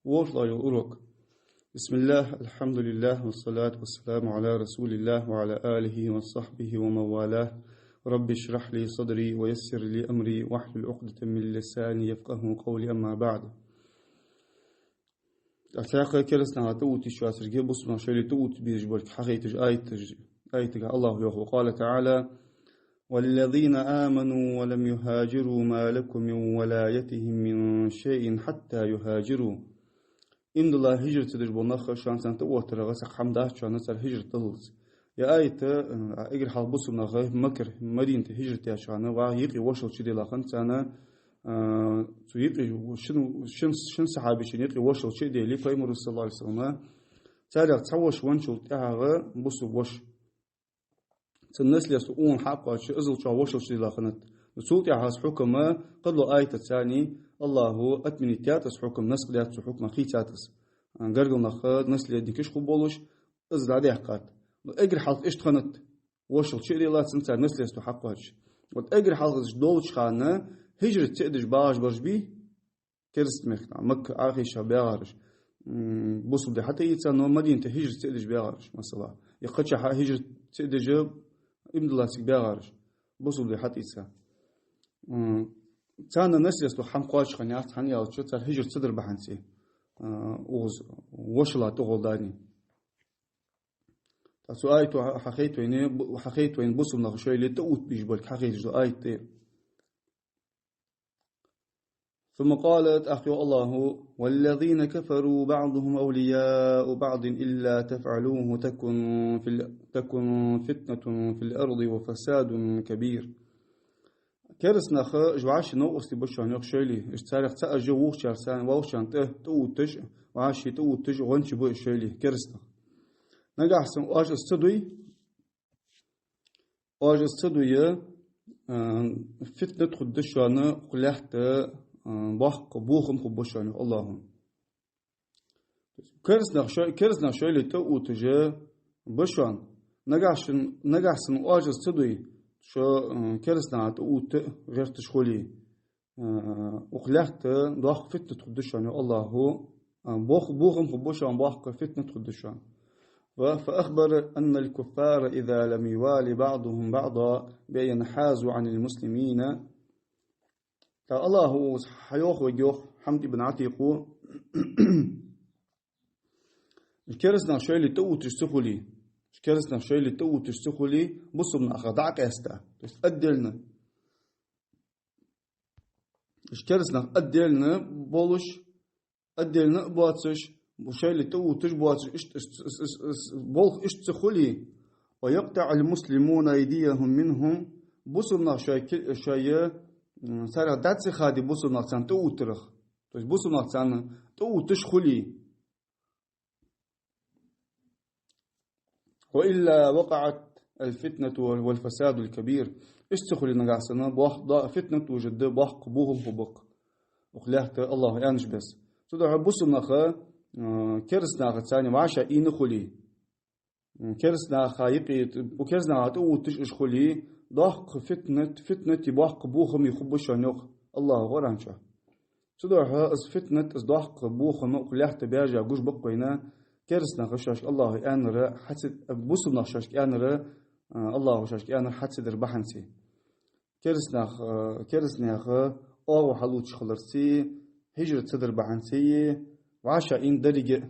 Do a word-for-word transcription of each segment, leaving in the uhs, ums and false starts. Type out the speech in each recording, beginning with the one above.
ВорхӀлагӀа йола урок. بسم الله، الحمد لله، والصلاة والسلام على رسول الله وعلى آله وصحبه ومن والاه. رب اشرح لي صدري ويسر لي أمري واحلل عقدة من لساني يفقهوا قولي، أما بعد. Цхьаькха керастанаха тӀаувтташ йоацарга, бусалба наха шоайла тӀаувтташ безаш болга хьахайташ аяташ, аятага АллахӀа йоах: وقال تعالى: والذين آمنوا ولم يهاجروا ما لكم من ولايتهم من شيء حتى يهاجروا. Иман дилла хӀижрат ца деш бола нах, шоана царна тӀаоттарах цхьаккха хӀама дац шоана цар хӀижрат даллалца. Ер аят, а, эггара хьалха бусалба наха Маккара Мадината хӀижрат даьча хана, вай юкъе вошал чуделла хиннад царна, а, цу юкъе шин, шин, шин сахьабий шин юкъе вошал чу а делий, Пайхамара, صلى الله عليه وسلم, царех цхьа воша венначул тӀехьагӀа бусалба воша цун наследство укхунна хьакхоачаш, иззал чӀоагӀа вошал чуделла хиннад. Но цул тӀехьагӀа из хьукам, кхыдолча аятаца царна АллахӀа отменить даьд из хьукам, наскх даьд цу хьукма, хийцад из. Гаргара нах наследникаш хургболаш, из дӀадаьккхад. Но эггара хьалха иштта хиннад, вошал чу а делла цунна, цар наследство хьакхоачаш. Вот эггара хьалха из долча хана хӀижрат ца а деш багӀаш бараш бий, кераста мехка, Макка Ӏохайша багӀараш, м, бусалба ди хьатӀаийца, но Мадината хӀижрат ца а деш багӀараш, масала. Е кхычахьа хӀижрат ца а деш, иман диллалца багӀараш, бусалба ди хьатӀаийца. М, царна наследствох хӀама кхоачаш хиннаяц, хӀана аьлча, цар хӀижрат ца дар бахьанца, а, укхаза вошала тӀагӀолла дарий. ТӀаккха цу аято хьахайт вайна, бу-, хьахайт вайна бусалба наха шоайла тӀаувтташ болга хьахайташ дола аят да ер. ثم قال, тӀаккха йоах АллахӀа: والذين كفروا بعضهم أولياء بعض إلا تفعلوه تكن في ال-، تكن فتنة في الأرض وفساد كبير. Кераста нах, уж вӀаший новкъостий ба шоана, йоах, шоайла. Уж царех цаӀ а вокхачар санна, вокхачарна тӀа, тӀаувтташ, вӀаший тӀаувтташ гӀончий ба уж шоайла, кераста нах. Нагахьа санна оаш из ца дой, оаш из ца дой, а, фитнат хургда шоана укх лаьтта, а, боккха бохам хургба шоана, йоах АллахӀа. Кераста нах шоай-, кераста нах шоайла тӀаувтташ ба шоана. Нагахьа шун-, нагахьа санна оаш из ца дой, шо, а, кераста наха тӀаувтта гӀерташ хуле, а, укх лаьтта доккха фитнат хургда шоана, йоах АллахӀа, а, бох-, бохам хургба шоана, боккха фитнат хургда шоана. Ва, فأخبر أن الكفار إذا لم يوال بعضهم بعضا بأن ينحازوا عن المسلمين. ТӀаккха АллахӀа укхаза хьайоах вайга, йоах Хьамд ибн Ӏатикъо, кераста нах шоайла тӀаувтташ ца хуле, кераста нах шоайла тӀаувтташ ца хуле, бусалба нахах дӀа а къаьста, то есть отдельно. Уж кераста нах отдельно болаш, отдельно а боацаш, шоайла тӀаувтташ боацаш, иштта, ис-, ис-, ис-, ис-, болх иштта ца хуле, ويقطع المسلمون أيديهم منهم, бусалба нах шоай ки-, шоай, м, царех дӀа ца хадий бусалба нах царна тӀаувттарах. То есть бусалба нах царна тӀаувтташ хуле, وإلا وقعت الفتنة والفساد الكبير. Иштта ца хуле нагахьа санна, бох-, да, фитнат вужаргда, боккха бохам хургба укх лаьтта, АллахӀа аьннача беса. Цудухьа бусалба наха, а, кераста наха царна вӀаший ийна хуле, м, кераста наха юкъе, кераста наха тӀаувтташ уж хуле, доккха фитнат, фитнати боккха бохами хургба шоана, йоах АллахӀа Къуръан чу. Цудухьа из фитнат, из доккха бохам укх лаьтта баьржа гуш ба-кх вайна, кераста наха шоашка АллахӀа аьннар хьа ца, бусалба наха шоашка аьннар, а, АллахӀа шоашка аьннар хьа ца дар бахьанца. Кераста нах, а, кераста наьха оагӀув хьалучаш хиларца, хӀижрат ца дар бахьанца, вӀаший ийна дарига,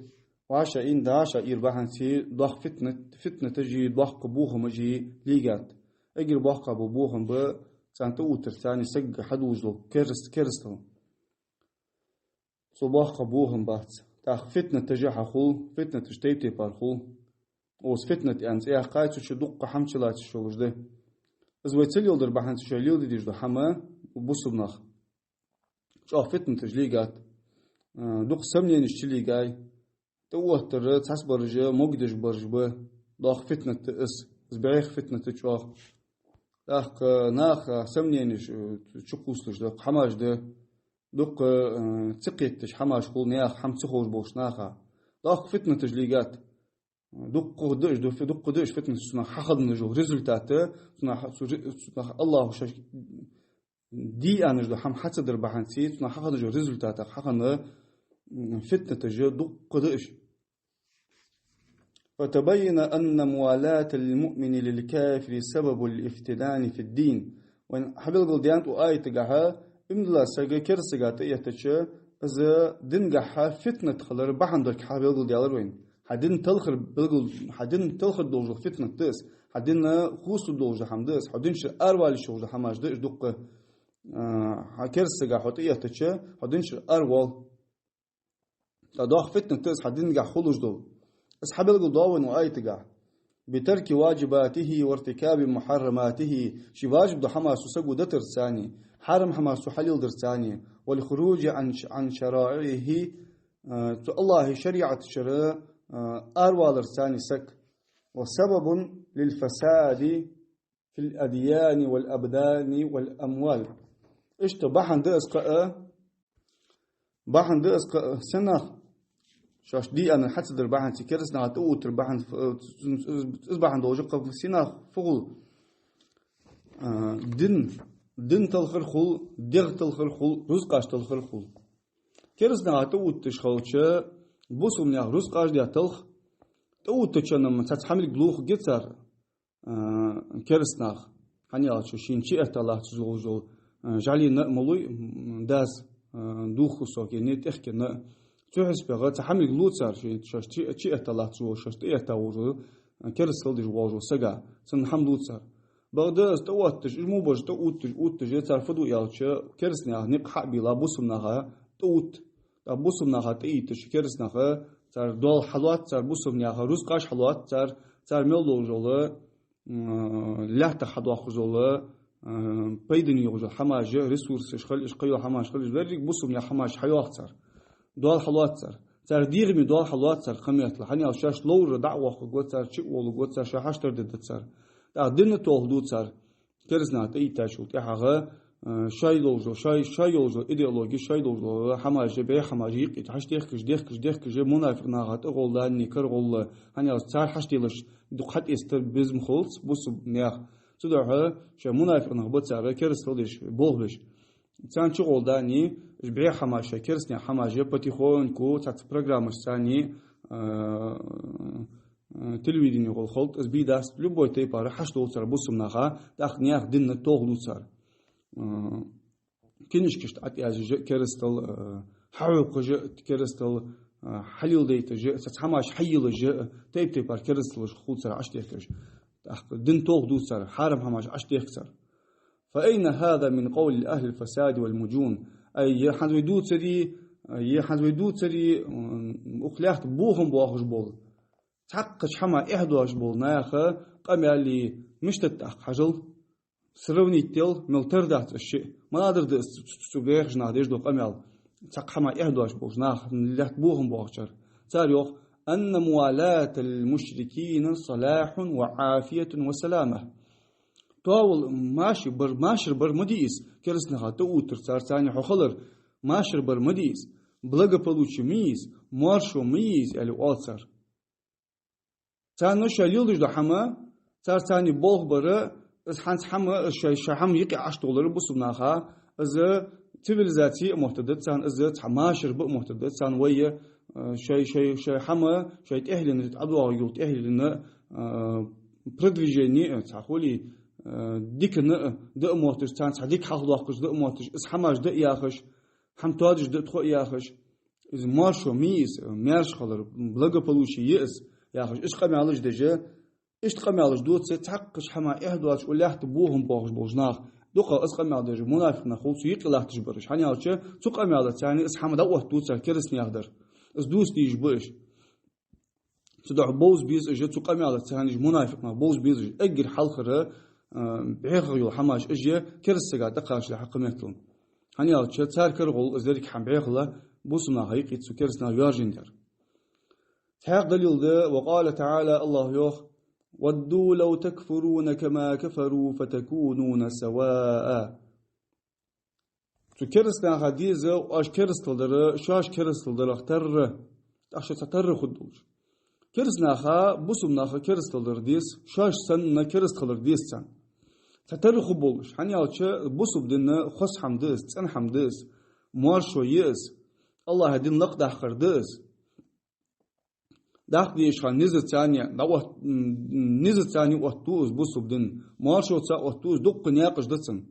вӀаший ийна, вӀаший ийра бахьанца доккха фитнат, фитнаташи, доккха бохамаши лийгад. Эггара боккха бола бохам ба, царна тӀаувттар царна саг хьадувцаш дола кераст-, керастал. Цул боккха бохам бац. ТӀаккха фитнаташ а хьахул, фитнаташ тайп-тайпара хул. Укхаза фитнат аьнна цӀи яьккхай, цу чу дуккха хӀама чулоацаш йолаш да. Из вай ца леладар бахьанца шоай леладе дезаш дола хӀама, бусалба нах, чӀоагӀа фитнаташ лийгад, а, дукха сомненеш чулийгай, тӀаоттар цхьабараш а, могадеш бараш ба, доккха фитнат да из, из бӀеха фитнат да чӀоагӀа. ТӀаккха наха сомненеш, э, чукхувсалуш да, хӀамаш да, дукха, э, цакхеташ хӀамаш хул, наьха хӀама ца ховш болча наха. Доккха фитнаташ лийгад. Дукха да уж, ду-, дукха да уж фитнаташ, цунах хьахинна йола результат, цунах, цу ре-, цунах АллахӀа шоаш де аьнна йола хӀама хьа ца дар бахьанца, цунах хьахинна йола результатах хьахинна м, фитнаташ дукха да уж. فتبين أن موالاة المؤمن للكافر سبب الافتتان في الدين. Вайна хьабелгалдаьннад укх аятагахьа, иман дола саг кераста сага тӀаэттача, из дингахьа фитнат хилар бахьан долга хьабелгалдаьлар вайна. Хьа дин талхар белгал-, хьа дин талхар долаш дола фитнат да из, хьа дин хувцалуш дола хӀама да из, хьо динчура аравалийта йолаш дола хӀамаш да уж дукха. А, хьа кераста сага хьо тӀаэттача, хьо динчура аравоал. ТӀаккха доккха фитнат да из хьа дингахьа хулаш дола. Из хьабелгалду вайна укх аятагахьа. بترك واجباته وارتكاب محرماته. Ший важиб дола хӀамаш цу саго дитарца, хьарам хӀамаш цо хьалеладарца, والخروج عن ش-، عن شرائعه, а, цу АллахӀа шариӀатачура, а, араваларца саг. وسبب للفساد في الأديان والأبدان والأموال. Иштта бахьан да из кхы а, бахьан да из кхы а, сенах шоаш дийна хьа ца дар бахьан, цу кераста наха тӀаоттар бахьан, из бахьан долаш кхы а сенах фу хул, а, дин, дин талхар хул, дегӀ талхар хул, рузкъаш талхар хул. Кераста наха тӀаотташ хилча, бусалба наьха рузкъаш а талх, тӀаоттача-м цхьацца хӀамилг лохаргья цар, а, кераста наха. ХӀана аьлча шийна чуэтта латташ волаш вола, а, жӀалена а ма лой, м, дас, а, духхал сокхийна, тӀехкийна а. Цу хьисапе цхьа хӀамилг лу цар, шоаш, шоаш чу-, чуэтта латташ вола, шоаш тӀаэтта волаш вола, а, керастал деш волаш вола сага. Цунна хӀама лу цар. Бакъда из тӀаотташ, уж мо бараш тӀаотташ, отташ, цар фу ду аьлча, кераста наьха никъ хьа а бийла, бусалба наха тӀаотт. ТӀаккха бусалба наха тӀаийттача кераста наха, цар доал хьалоац цар, бусалба наьха рузкъаш хьалоац цар, цар мел долаш дола, м, лаьттах хьадоаккхаш дола, м, пайдане йолаш йола хӀамаш, ресурсаш хилча, кхыйола хӀамаш хилча, деррига бусалба наьха хӀамаш хьайоах цар. Доал хьалоац цар. Цар дегӀаме доал хьалоац цар кхыметтел. ХӀана аьлча шоаш ловра дӀа а воаккхаргва цар, чу а воаларгва цар, шоай хьаштар дергда цар. ТӀаккха дин а тохаргда цар. Кераста наха тӀаийттачул тӀехьагӀа, а, шоай долаш дола, шоай, шоай йолаш йола идеологи, шоай долаш дола хӀамаш, бӀеха хӀамаш юкъе хьачудехкаш, дехкаш, дехкаш, мунафикъ наха тӀагӀолла, кара гӀолла, хӀана аьлча цар хьачуделаш дукха хьатӀаэцар безам хилац бусалба наьха. Цудухьа шоай мунафикъ нах ба цар керастал деш, болх беш. Царна чугӀолла, уж бӀеха хӀамаш, кераста наьха хӀамаш потихоньку цхьацца программашца, а, а, телевидене гӀолла хилда, из бе дац, любой тайпара хьачудолаш цар бусалба наха, тӀаккха наьха дин тохаргда цар. А, кинишкашта ӀотӀаязъеш а керастал, а, хьахьокхаш а керастал, а, хьалеладайташ а, цхьацца хӀамаш хьайийллаш а, тайп-тайпара керасталаш хул цар ӀотӀадехкаш. ТӀаккха дин тохаргда цар, хьарам хӀамаш ӀотӀадехк цар. فأين هذا من قول أهل الفساد والمجون؟ Ай, ер хӀанз вай дувцари, ай, ер хӀанз вай дувцари, м, укх лаьтта бохам боахаш бола, цхьаккхача хӀаман эхь доацаш бола наха къамаьл мишта да тӀаккха хьажал, сравнить де, мел тара дац уж шиъ. Маладар да из цу, цу, цу бӀехача наха деш дола къамаьл, цхьаккха хӀаман эхь доацаш болча наха, лаьтта бохам боахачар. Цар йоах: أن موالاة المشركين صلاح وعافية وسلامة. Тоавал машар бар, машар бар ма дий из, кераста наха тӀаоттар, цар, царца хьо хилар, машар бар ма дий из, благополучие ма йий из, моаршо ма йий из, аьле оал цар. Царна шоаш леладеш дола хӀама, цар царна болх бар, из хӀанз хӀама, из шоай, шоай хӀама юкъе Ӏотуллар бусалба наха, из цивилизаци а моттаргда царна, из цхьа машар ба а моттаргда царна, вай, э, шоай, шоай, шоай хӀама, шоай тӀехьленна, ӀотӀадоагӀа йола тӀехьленна, э, продвижение, цхьа хулий, э, дикана, да а мотташ, царна цхьа дика хьалхадоаккхаш да а мотташ, из хӀамаш да а яхаш, хӀама тоадеш да а тхо а яхаш, из моаршо ма йий из, маьрша хилар, благополучие я из, яхаш, иштта къамаьлаш деш, иштта къамаьлаш дувц цхьаккхача хӀаман эхь доацаш, укх лаьтта бохам боахаш болча наха. Дукха из къамаьл деш мунафикъ нах хул цу юкъе латташ бараш. ХӀана аьлча цу къамаьлаца царна из хӀама дӀаоттаду цар, кераста наьха дар. Из дувца дезаш ба уж. Цудухьа бовза беза уж, цу къамаьлаца царна уж мунафикъ нах, бовза беза уж. Эггара хьалхара, а, бӀеха йола хӀамаш уж я кераста сага тӀакхачалехьа кхыметтел. ХӀана аьлча цар кара гӀолла из деррига хӀама бӀехал бусалба наха юкъе цу кераста наха йоаржийндар. Цхьаькха далил да, وقال تعالى, АллахӀа йоах: ودوا لو تكفرون كما كفروا فتكونون سواء. Цу кераста наха деза оаш керастал дар, шоаш керастал дарах тарра, тӀаккха шо цхьатарра хургдолаш. Кераста наха, бусалба наха керастал дар деза, шоаш санна кераста хилар деза царна. Цхьатарра хургболаш. ХӀана аьлча бусалба дин хоза хӀама да из, цӀена хӀама да из, моаршо я из. АллахӀа дин лакхдаккхар да из. Даккха дезаш хана низаца а, дӀаотт-, м, низаца а оттаду из бусалба дин. Моаршоца а оттаду из, дуккха наькъаш да цун.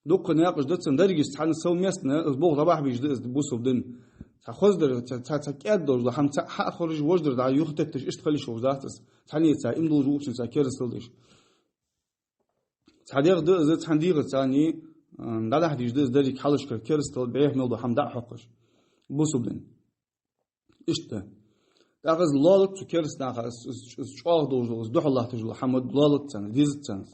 Дуккха наькъаш да цун, дерригаш цхьана совместно из болх дӀабахьа безаш да из бусалба дин. Цхьа хоздар, цхьа, цхьа, цхьа кӀаьда долаш дола хӀама цхьа хьа а хоржаш, вождар дӀа-юха тетташ, иштта хила йиш йолаш дац из. Цхьаннеца, иман долаш волчунца керастал деш. Цхьа дегӀ да из, цхьан дегӀаца а, м, дӀадахьа дезаш да из деррига хьалхашкара керастал, бӀеха мел дола хӀама дӀа а хьокхаш. Бусалба дин. Иштта. ТӀаккха из лоалац цу кераста наха, из, из, из чӀоагӀа долаш дола, из духьал латташ дола хӀама лоалац царна, дезац царна.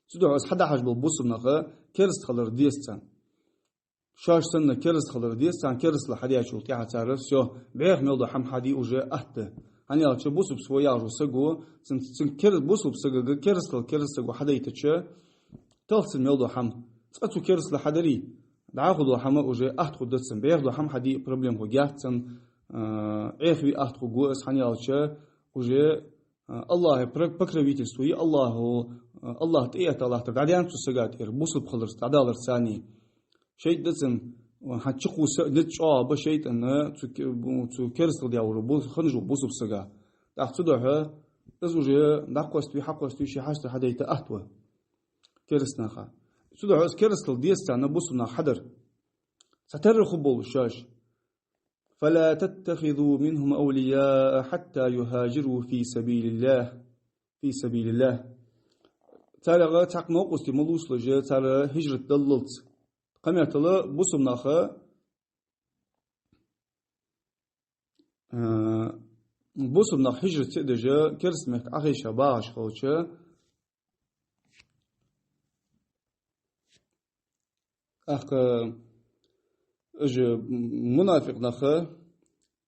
Цудухьа из хьадахьаш бола бусалба нах кераста хилар деза царна. Шоаш санна кераста хилар деза царна, керастал хьадаьчул тӀехьагӀа цар, всё, бӀеха мел дола хӀама хьаде уже атта. ХӀана аьлча бусалба саг ва яхаш вола саго, цун, цун кер-, бусалба сагага керастал кераста саго хьадайтача, талх цун мел дола хӀама. Цкъа цо керастал хьадаьрий, дӀахо дола хӀама уже атта хургда цунна. БӀеха дола хӀама хьаде а проблема хургьяц цунна, а, Ӏехаве атта хургва из, хӀана аьлча уже, а, АллахӀа про-, покровительство е АллахӀа, а, АллахӀа тӀаэтта латтар дӀадаьннад цу сага тӀера, бусалба хиларца, дӀадаларца а. ШайтӀа да цунна, хьа чукхувса низ чӀоагӀа ба шайтӀана цу ке-, бу-, цу керастал даь волча бу-, хиннача бусалба сага. ТӀаккха цудухьа из уже дӀакхоаставе, хьакхоаставе, ший хьаштара хьадайта атта ва. Кераста наха. Цудухьа из керастал деза царна бусалба нах хьадар. Цхьатарра хургболаш шоаш. فلا تتخذوا منهم أولياء حتى يهاجروا في سبيل الله، في سبيل الله. ЦарегӀа цхьаккха новкъостий ма лувцалаш, цар хӀижрат даллалца. Кхыметтел бусалба нах, э, бусалба нах хӀижрат ца а деш, кераста мехка Ӏохайша багӀаш хилча, тӀаккха уж мунафикъ нах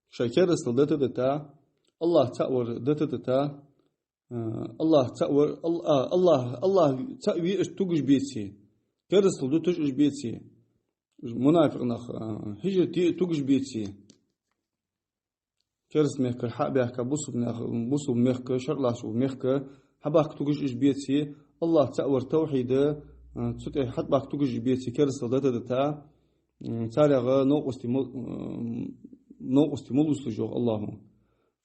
шоай керастал дита а дита, АллахӀ цаӀ вар дита а дита, а, АллахӀ цаӀ вар, Ал-, а, АллахӀ, АллахӀ цаӀ ве уж тугаш беце, керастал дуташ уж беце, уж мунафикъ нах, а, хӀижрат де а тугаш беце. Кераста мехкара хьа а баьхка, бусалба нах-, бусалба мехка, шарӀ латташ вола мехка хьабахка тугаш уж беце, АллахӀ цаӀ вар, тавхьид, а, цу тӀа хьатӀабахка тугаш уж беце, керастал дита а дита, м, царегӀа новкъостий ма-, м, новкъостий ма лувцалаш, йоах АллахӀа.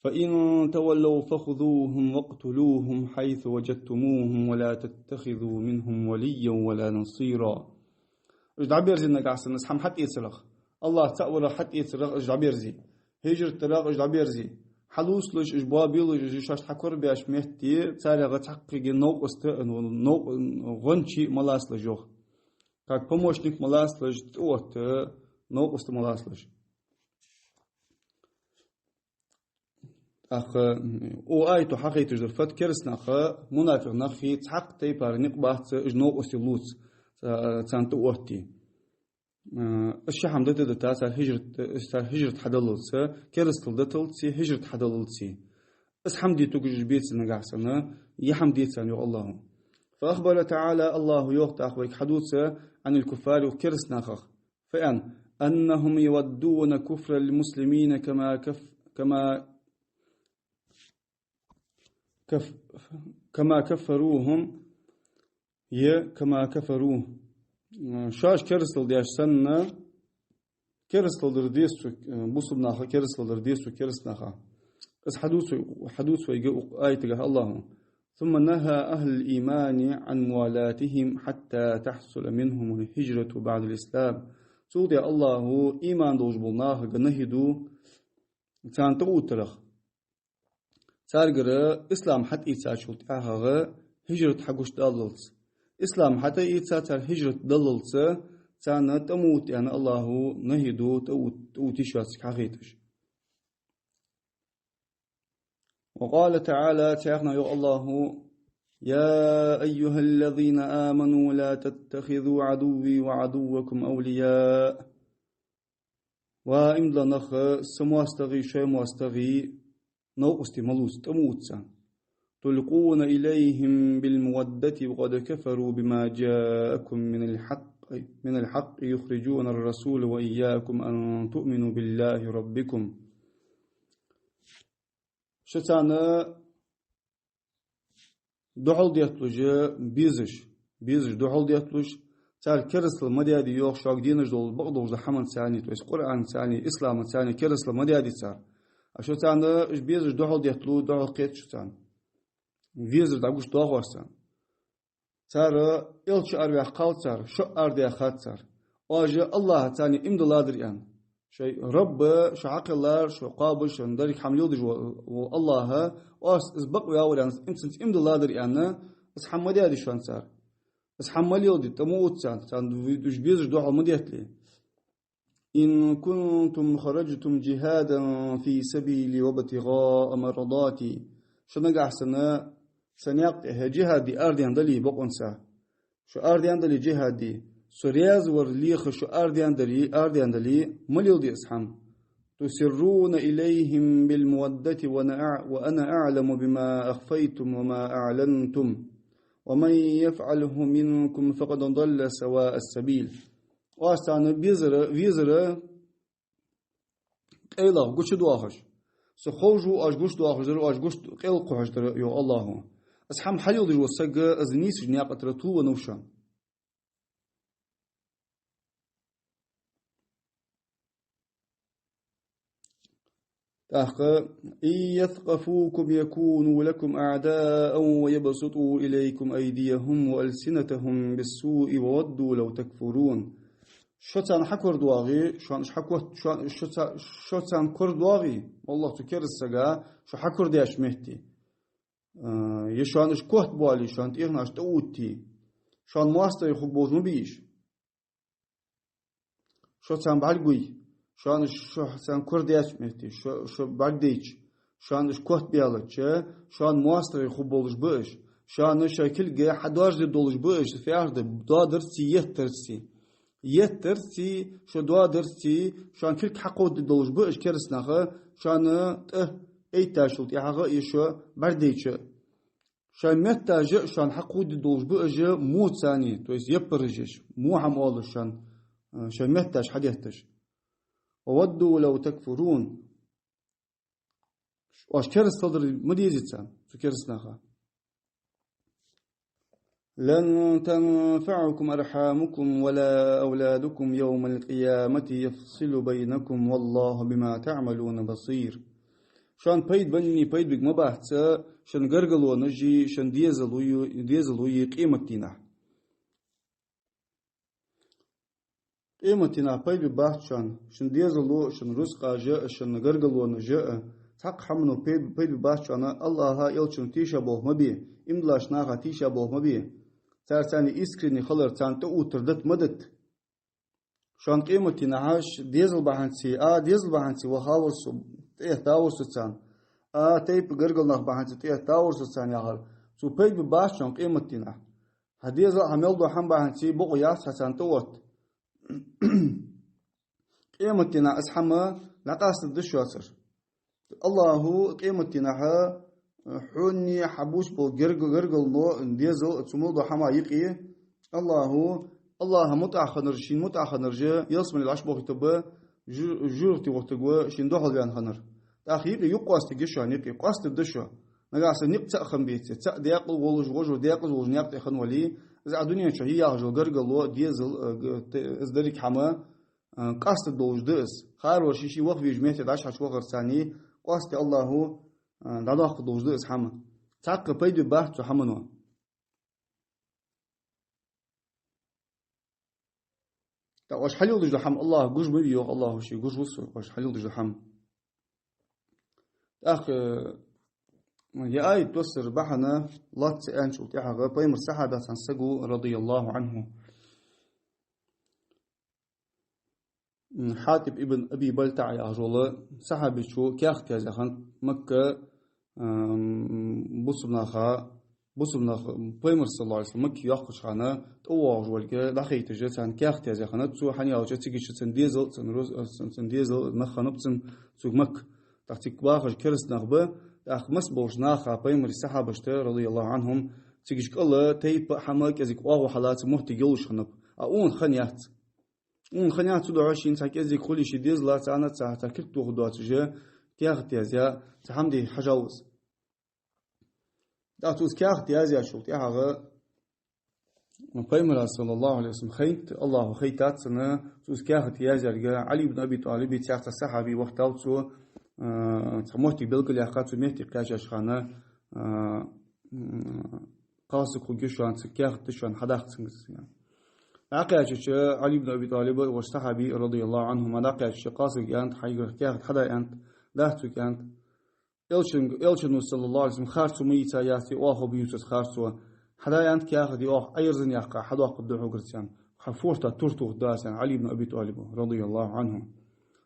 فإن تولوا فخذوهم واقتلوهم حيث وجدتموهم ولا تتخذوا منهم وليا ولا نصيرا. Уж дӀаберзе нагахьа санна, из хӀама хьатӀаэцарах, АллахӀ цаӀ варах хьатӀаэцарах уж дӀаберзе, хӀижрат дарах уж дӀаберзе, хьалувцалаш уж, боабелаш уж, шоашта хьакорабаьча метте царегӀа цхьаккхега новкъост, нов-, гӀончий ма лацалаш, йоах. Как помощник ма лацалаш, тӀаотта новкъост ма лацалаш. ТӀаккха, м, укх аято хьахайташ дар фуд: кераста нах, мунафикъ нахи цхьаккха тайпара никъ бац, уж новкъостий лувц, ца-, царна тӀаотте. Э, уж ши хӀама дита а дита, цар хӀижрат, уж цар хӀижрат хьадаллалца, керастал диталца, хӀижрат хьадаллалца. Из хӀама де тугаш уж беце нагахьа санна, е хӀама де царна, йоах АллахӀа. فأخبر تعالى, АллахӀа йоах тӀаккха вайга хьадувца, عن الكفار, укх кераста нахах. Фу аьнна? أنهم يودون كفر المسلمين كما كف-، كما كف-، كما كفروهم، е كما كفروه. Шоаш керастал деш санна, керастал дар деза цу, бусалба наха керастал дар деза цу кераста наха. Из хьадувц-, хьадувц вайга укх аятагахь АллахӀа. ثم نهى أهل الإيمان عن موالاتهم حتى تحصل منهم الهجرة بعد الإسلام. Цул тӀехьа АллахӀа иман долаш бола нахага нахьи ду царна тӀаоттарах. Царгара ислам хьатӀаийцачул тӀехьагӀа хӀижрат хьагуш даллалца. Ислам хьатӀаийца, цар хӀижрат даллалца, царна тӀа ма отта аьнна АллахӀа нахьи ду, тӀа от-, тӀа отташ йоацилга хьахайташ. وقال تعالى, цхьаькханахьа йоах АллахӀа: يا أيها الذين آمنوا لا تتخذوا عدوي وعدوكم أولياء. Ва иман дилла нах, са моастагӀий, шоай моастагӀий новкъостий ма лувца, тӀа ма отта царна. تلقون إليهم بالمودة وقد كفروا بما جاءكم من الحق، من الحق يخرجون الرسول وإياكم أن تؤمنوا بالله ربكم. Шо царна духьал детталуш безаш, безаш духьал детталуш, Цар керастал ма даьдий йоах шуга денаш дола бакъдолаш дола хӀаманца, то есть Къуръанца, исламаца керастал ма даьдий цар. А шо царна уж безаш духьал детталу, духьал кхет шо царна. Везар дӀагуш доахаш царна. Цар элча араваьккхав цар, шо арадаьхад цар. Оаш Аллахьаца иман дилладар аьнна. Шоай Рабба, шо хьакхеллар, шо кхоабаш, шун деррига хӀама леладеш вола, вола Аллахь, оаш из бакъваьвар аьнна, им цунца иман дилладар аьнна, из хӀама ма даьдий шоана цар. Из хӀама ма леладе, тӀа ма увц царна, царна уж безаш духьал ма деттале. إن كنتم خرجتم جهادا في سبيلي وابتغاء مرضاتي. Шо нагахьа санна са наькъа тӀа джихӀад де арадаьнна дале бокъонца. Шо арадаьнна дале джихӀад де. Со раьза вар леха шо арадаьнна дале, арадаьнна дале, ма леладе из хӀама. تسرون إليهم بالمودة وأنا أع-، وأنا أعلم بما أخفيتم وما أعلنتم. ومن يفعله منكم فقد ضل سواء السبيل. Оаш царна безар, везар къайлагӀа гучадоахаш. Со ховш ва оаш гучадоахаш дар, оаш гуш къайла кхухьаш дар, йоах Аллахьо. Из хӀама хьалеладеш вола саг, из нийсача наькъа тӀара тувлавеннав шоана. ТӀаккха: إن يثقفوكم يكونوا لكم أعداء ويبسطوا إليكم أيديهم وألسنتهم بالسوء وودوا لو تكفرون. Шо царна хьакорадоагӀе, шоана уж хьакот-, шоана, шо ца-, шо царна корадоагӀе, моллагӀа цу керастача сага, шо хьакорадеча метте. Э, е шоана уж котбоале, шоана тӀехьенаш тӀаотте, шоана моастагӀий хургболаш ма бий уж. Шо царна бӀаргагой, шоана уж, шо царна корадеча метте, шо, шо бӀаргадайча, шоана уж котбаьлча, шоана моастагӀий хургболаш ба уж, шоана шоай кулг хьадоаржадергдолаш ба уж, фу яхар да, доадарцеи еттарцеи. Еттарцеи, шо доадарцеи, шоана кулг хьакховдадергдолаш ба уж кераста нах, шоана тӀа эттачул тӀехьагӀа а, е шо бӀаргадайча а. Шоай метташ а шоана хьакховдадергдолаш ба уж во царна, то есть яппараш еш, во хӀама оалаш шоана, э, шоай метташ хьадетташ. وودوا لو تكفرون. Оаш керастал дар ма дезий царна, цу кераста наха. لن تنفعكم أرحامكم ولا أولادكم يوم القيامة يفصل بينكم والله بما تعملون بصير. Шоана пайда беннеи пайда бергеи ма бац шун гаргалонаши, шун дезалои, дезалои къематдийнахьа. Къематдийнахьа пайда бергбац шоана шун дезало, шун рузкъаш а, шун гаргалонаш а. Цхьаккха хӀамано пайда, пайда бергбац шоана Аллахьа, элчано тийша болх ма бе, иман диллача наха тийша болх ма бе. Цар царна искренне хилар, царна тӀаоттар дита ма дита. Шоана къематдийнахьа шун дезал бахьанца, а, дезал бахьанца вахавар со, тӀаэттавар со царна, а, тайпа гаргара нах бахьанца тӀаэттавар со царна яхар, цо пайда бергбац шоана къематдийнахьа. Хьа дезал, хьа мел дола хӀама бахьанца бокъо яц хьа царна тӀаотта. Къематдийнахьа из хӀама дӀакъастаргда шоацара. Аллахьо къематдийнахьа, э, хьонеи хьа бувцаш болча гарга-, гаргалои, дезали, цу мел дола хӀамаи юкъе, Аллахьо, Аллахьа мутӀахьа хиннараш, шийна мутӀахьа хиннараш, ялсмале вӀашагӀбохийтаргба, жу-, жожагӀате вохийтаргва шийна духьалваьнна хиннар. ТӀаккха юкъе юкъ къоастаргья шоана, юкъе къоастаргда шо. Нагахьа санна никъ цаӀ хинна беце, цаӀ декъала волаш, вожо декъаза волаш наькъа тӀа хинна вале, из Ӏа дунен чу хьаяхаш йола гаргало, дезал, э, г-, те-, из деррига хӀама, э, къастаргдолаш да из. Хар вар ший-ший ваха везача метте дӀачухьача вахарца царна къоастаде Аллахьо, э, дӀадоаккхаргдолаш да из хӀама. Цхьаккха пайда бергбац цу хӀамано. ТӀаккха оаш хьалеладеш дола хӀама Аллахьа гуш ма вий, йоах Аллахьо, ше гуш ва со, оаш хьалеладеш дола хӀама. ТӀаккха, э, ер аят доссара бахьан лоацца аьнначул тӀехьагӀа пайхамара сахьабех цхьан саго, رضي الله عنه, м, Хьатиб ибн Аби БалтаӀ яхаш вола сахьабичо каьхат яздаь хиннад Макка, ам, бусалба наха, бусалба нах, пайхамар, صلى الله عليه وسلم, Макка йоаккхача хана тӀавоагӀаш волга дӀахайташ, царна каьхат яздаь хиннад цо, хӀана аьлча цига цун дезал, цун роз-, цун, цун дезал, нах хиннаб цун, цу Макка. ТӀаккха цига бахаш кераста нах ба, тӀаккха масса болча наха, пайхамара сахьабашта, رضي الله عنهم, цига кӀала тайпа а хӀама а кӀезига оагӀув хьалаца моттиг йолаш хиннаб. А укхунна хинна яц. Укхунна хинна яц, цудухьа шийна цхьа кӀезига хуле, ший дезала царна цхьа, цхьа кулг тоха доацаш, каьхат язъяь, цхьа хӀама де хьажав из. ТӀаккха цо из каьхат язъяьчул тӀехьагӀа Пайхамара, саллаллахӀу Ӏалайхи ва саллам, хайнад, АллахӀа хайтад цунна, цо из каьхат яздаьрга. Ӏали ибн Аби ТӀалиби, цхьа сахьаби вахийтав цо, а, цхьа моттиг белгалъяьккха, цу метте кхаьчача хана, а, м, кхалсаг хургья шоана, цу каьхат да шоана хьадаккха цунга. ДӀакхаьчача Ӏали ибн Аби ТӀалиба, вож сахьаби, радияллахӀу Ӏанхума, дӀакхаьчача кхалсага аьннад: «Хьайгара каьхат хьада», аьннад, дац цо аьннад. Элчан-, Элчано, саллаллахӀу Ӏалайхи ва саллам, харцо ма йийца яц, оаха ма ювца харцо. Хьада аьннад каьхат, оаха Ӏайрзана яьккха хьадоаккхаргда хьогара царна. Хьа форта тур тохаргда аз, аьннад Ӏали ибн Аби ТӀалиба, радияллахӀу Ӏанху.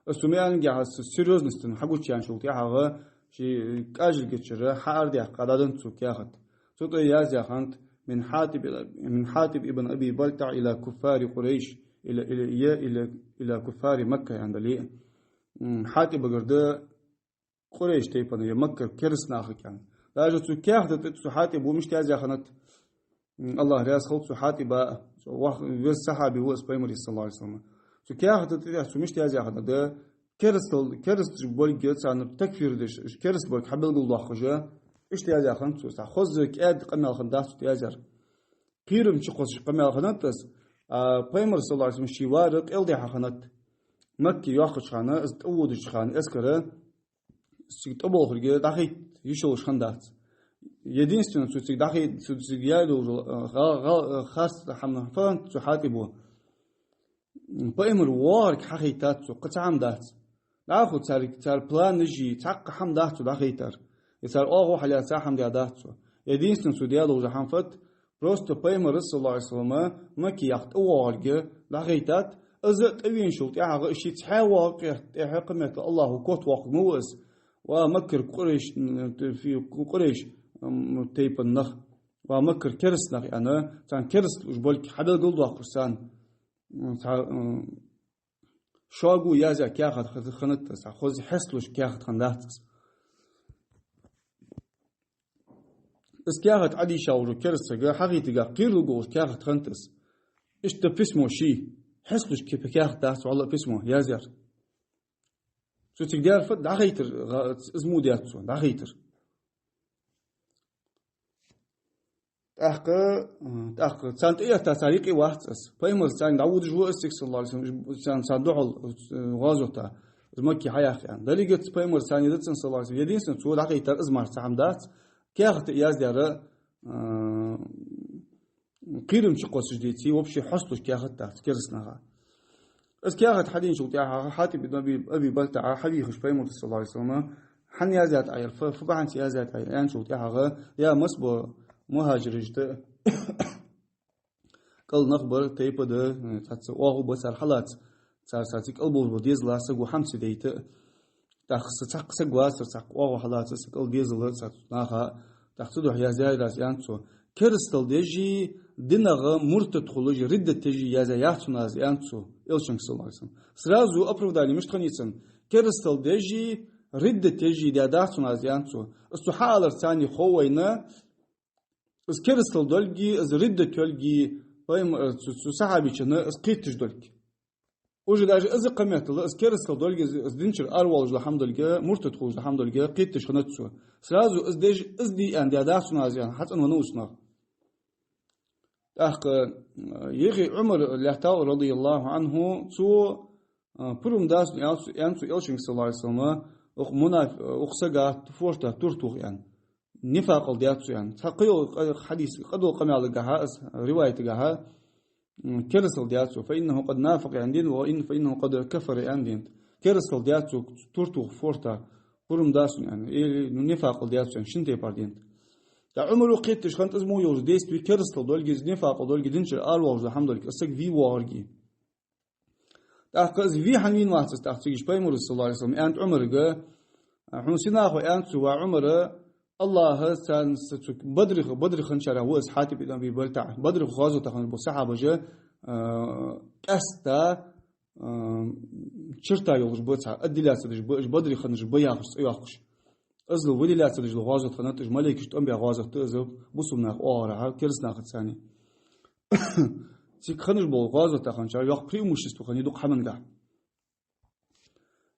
Из цу маьӀнагахьа серьёзностьта хьагучаяьнна йолча тӀехьагӀа, ший кӀажалгачара хьаарадаьккха дӀаденнад цо каьхат. Цу тӀа яздаь хиннад: «من حاطب، من حاطب بن أبي بلتعة إلى كفار قريش، إلى، إلى، إلى، إلى كفار مكة», аьнна дале а. М, ХьатӀибагара да Къурайш тайпан, е Маккара кераста нахага аьнна. Даже цу каьхата тӀа цу ХьатӀиба мишта яздаь хиннад, м, АллахӀ раьза хилва цу ХьатӀиба, цу вах-, веза сахьаби ва из Пайхамара, саллаллахӀу Ӏалайхи ва саллам. Цу каьхата тӀа цо мишта яздаь хиннад, керастал-, керасташ болга царна такфир деш, уж кераста болга хьабелгалдоаккхаш, иштта яздаь хиннад цо. Цхьа хоза кӀаьда къамаьл хиннадац цо яздаьр. Кхерам чукхоссаш къамаьл хиннад из, а, Пайхамар, саллаллахӀу Ӏалайхи ва саллам, ший вар кӀалдихьа хиннад. Макка йоаккхача хана, из тӀаводача хана эскара, цига тӀаболхарга дӀахайта йиш йолаш хиннадац. Единственно, цо цига дӀахайта, цо цига яь долаш, а, гӀа-, гӀа-, а, харц хӀама фу хиннад цу ХьатӀиба. Пайхамар воагӀарга хьахайтад цо, кхы цхьа хӀама дац. ДӀахо цар, цар планаш я, цхьаккха хӀама дац цо дӀахайтар. Е цар оагӀув хьалаьца хӀама даь дац цо. Единственно, цо даь долаш хӀама фуд, просто Пайхамар, саллаллахӀу Ӏалайхи ва саллам, Макка яхь тӀавоагӀарга дӀахайтад, из а тӀавена шул тӀехьагӀа ший цхьаь воагӀа къехта тӀехьа кхыметтел АллахӀа котвоаккхарг ма ва из. Ва Маккара Къурайш, м, фи-, Къурайш, м, тайпан нах, ва Маккара кераста нах, аьнна, царна керастал уж болга хьабелгалдоаккхаш царна. М, цхьа, м, шога яздаь каьхат х-, хиннад из, цхьа хоза хьесталуш каьхат хиннадац из. Из каьхат Ӏадийша волча кераста сага хьахайтаргахьа кхералургволаш каьхат хиннад из. Иштта письмо ший, хьесталуш ке-, каьхат дац, валлахӀи, письмо яздаьр. Цо цига даьр фуд, дӀахайтар, гӀа-, из мо даьд цо, дӀахайтар. ТӀаккха, м, тӀаккха царна тӀаэтта цар юкъе вац из. Пайхамар царна дӀаводаш ва из цига, саллаллахӀу Ӏалайхи ва саллам, царна, царна духьал, э, гӀазота из Макка хьаяьккха аьнна. Далигат пайхамар царна дацан, саллаллахӀу Ӏалайхи ва саллам. Единственно, цо дӀахайтар из мара цхьа хӀама дац. Каьхат яздаьр, э, кхерам чукхоссаш деце, вообще хьесталуш каьхат дац кераста наха. Из каьхат хьаденачул тӀехьагӀа ХьатӀиб ибн Аби, Аби БалтаӀа хьавийхаш Пайхамарга, саллаллахӀу Ӏалайхи ва саллам, хӀана яздаьд Ӏа ер, фу, фу бахьанца яздаьд Ӏа аьнначул тӀехьагӀа, я масса бола мухӀажираш да, кӀал нах бар, тайпа да, цхьацца оагӀув ба цар хьалаца, цар, цар цига кӀал болаш бола дезала саго хӀама ца дайта, тӀаккха са цхьаккха саг вацар, цхьаккха оагӀув хьалаца, са кӀал дезала цхьацца наха, тӀаккха цудухьа яздаьд аз, аьннад цо. Керастал деши, динагӀа муртад хулаш, риддат деши яздаь яц хьона аз, аьннад цо, Элчанга, саллаллахӀу Ӏалайхи ва саллам. Сразу оправдание мишта хиннай цун? Керастал деши, риддат деши даь дац хьона аз, аьннад цо. Из цо хьаалар царна хов вайна, из керастал долга, из риддат йолга, пайм-, э, цу, цу сахьабичунна из кхеташ долга. Уже даже из кхыметтел, из керастал долга, из, из динчура аравоалаш дола хӀама долга, муртад хулаш дола хӀама долга кхеташ хиннад цо. Сразу из деш, из дийна даь дац хьона аз, аьнна, хьацӀенвеннав из нах. ТӀаккха, э, йихи Ӏумар лаьттав, радияллахӀу Ӏанху, цо, э, пурам дац хьона, аьннад цо, аьннад цо Элчанга, саллаллахӀу Ӏалайхи ва саллам, укх мунаф-, укх сага форта тур тох, аьнна. Нифакъал даьд цо, аьнна. Цхьа кхыйола хьадис, кхыдола къамаьлагахьа, из риваятагахьа, м, керастал даьд цо. «فإنه قد نافق», аьнна денад, «وإن، فإنه قد كفر», аьнна денад. Керастал даьд цо, тур тох форта, пурам дац хьона, аьнна. Или, ну, нифакъал даьд цо, аьнна, шин тайпара денад. ТӀаккха Ӏумара кхеташ хиннад из мо йолча действи, керастал долга, из нифакъал долга, динчура аравоалаш дола хӀама долга, из саг ве воагӀарга. ТӀаккха из ве хӀана вийна вац из, тӀаккха цига Пайхамара, саллаллахӀу Ӏалайхи ва саллам, аьннад Ӏумарга, хьона сенах хов, аьннад цо, ва Ӏумар, АллахӀа царна с-, цу Бадре, Бадре хинначарех ва из ХьатӀиб ибн Аби БалтаӀа. Бадре гӀазота хинна бола сахьабаш, э, къаьстта, э, черта йолаш ба цхьа, отделяться деш ба, уж Бадре хиннараш ба яхаш, цӀи йоаккхаш. Из выделяться деш дола гӀазот хиннад, уж малейкаш тӀом баь гӀазот да из, бусалба наха оагӀорахьа кераста нахаца цхьана. Цига хиннаш бола гӀазота хинначар йоккха преимущество хиннай дукха хӀамангахьа.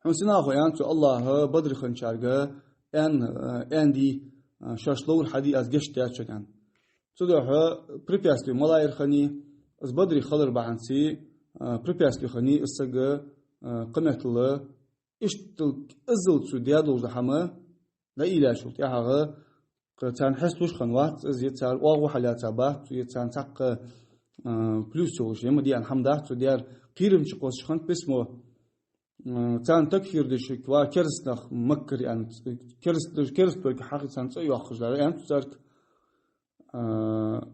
Хьона сенах хов, аьннад цо, АллахӀа Бадре хинначарга аьнна, аьнна дий, шоаш ловр хьадий, аз гешт даьд шоана, аьнна. Цудухьа препятствие малагӀа яр хиннай, из Бадре хилар бахьанца, а, препятствие хиннай из сага, а, кхыметтел, иштта иззал цо даь долаш дола хӀама дӀаийлачул тӀехьагӀа, кхы царна хьесталуш хиннавац из, е цар оагӀув хьалаьца бац цо, е царна цхьаккха, а, плюс йолаш, е ма дий аьнна хӀама дац цо даьр, кхерамча кхоссаш хиннад письмо. М, царна такфир деш, ва кераста нах Маккара аьнна, кераста, кераста долга хьахи царна цӀи йоаккхаш дар аьнна цу царга, а,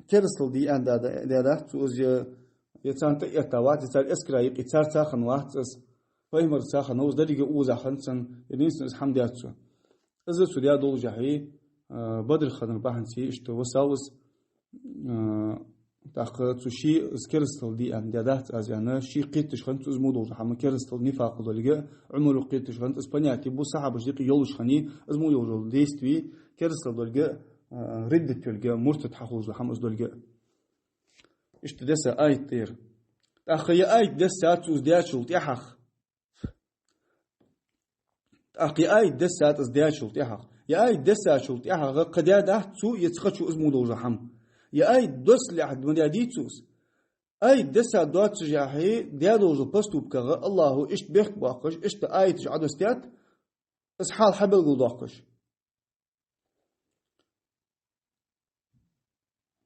керастал дий аьнна да, да, да, дац цо из, е, е царна тӀаэтта вац, е цар эскара юкъе царца хиннавац из, пайхамарца хиннав из, деррига укхаза хиннад цунна, единственно из хӀама даьд цо. Из цо даь долаш хьи, а, Бадре хиннар бахьанца иштта висав из, а, тӀаккха цо ше из керастал дий аьнна даь дац аз аьнна, ше кхеташ хиннад цо из мо долаш дола хӀама керастал, нифакъал долга, Ӏумара кхеташ хиннад, из понятие бусалба сахьабашта юкъе йолаш хиннай, из мо йолаш йола действие, керастал долга, а, риддат йолга, муртад хьахулаш дола хӀама из долга. Иштта деса аят да ер. ТӀаккха ер аят дессад цо из даьчул тӀехьагӀа. ТӀаккха ер аят дессад из даьчул тӀехьагӀа. Ер аят дессачул тӀехьагӀа кхы даь дац цо, е цхьа чу из мо долаш дола хӀама. Ер аят доссалехьа ма даьдий цо из. Аят дессад доаццаш хьи, даь долаш дола поступках АллахӀа иштта бехк боаккхаш, иштта аяташ Ӏодоссадаьд, из хьал хьабелгалдоаккхаш.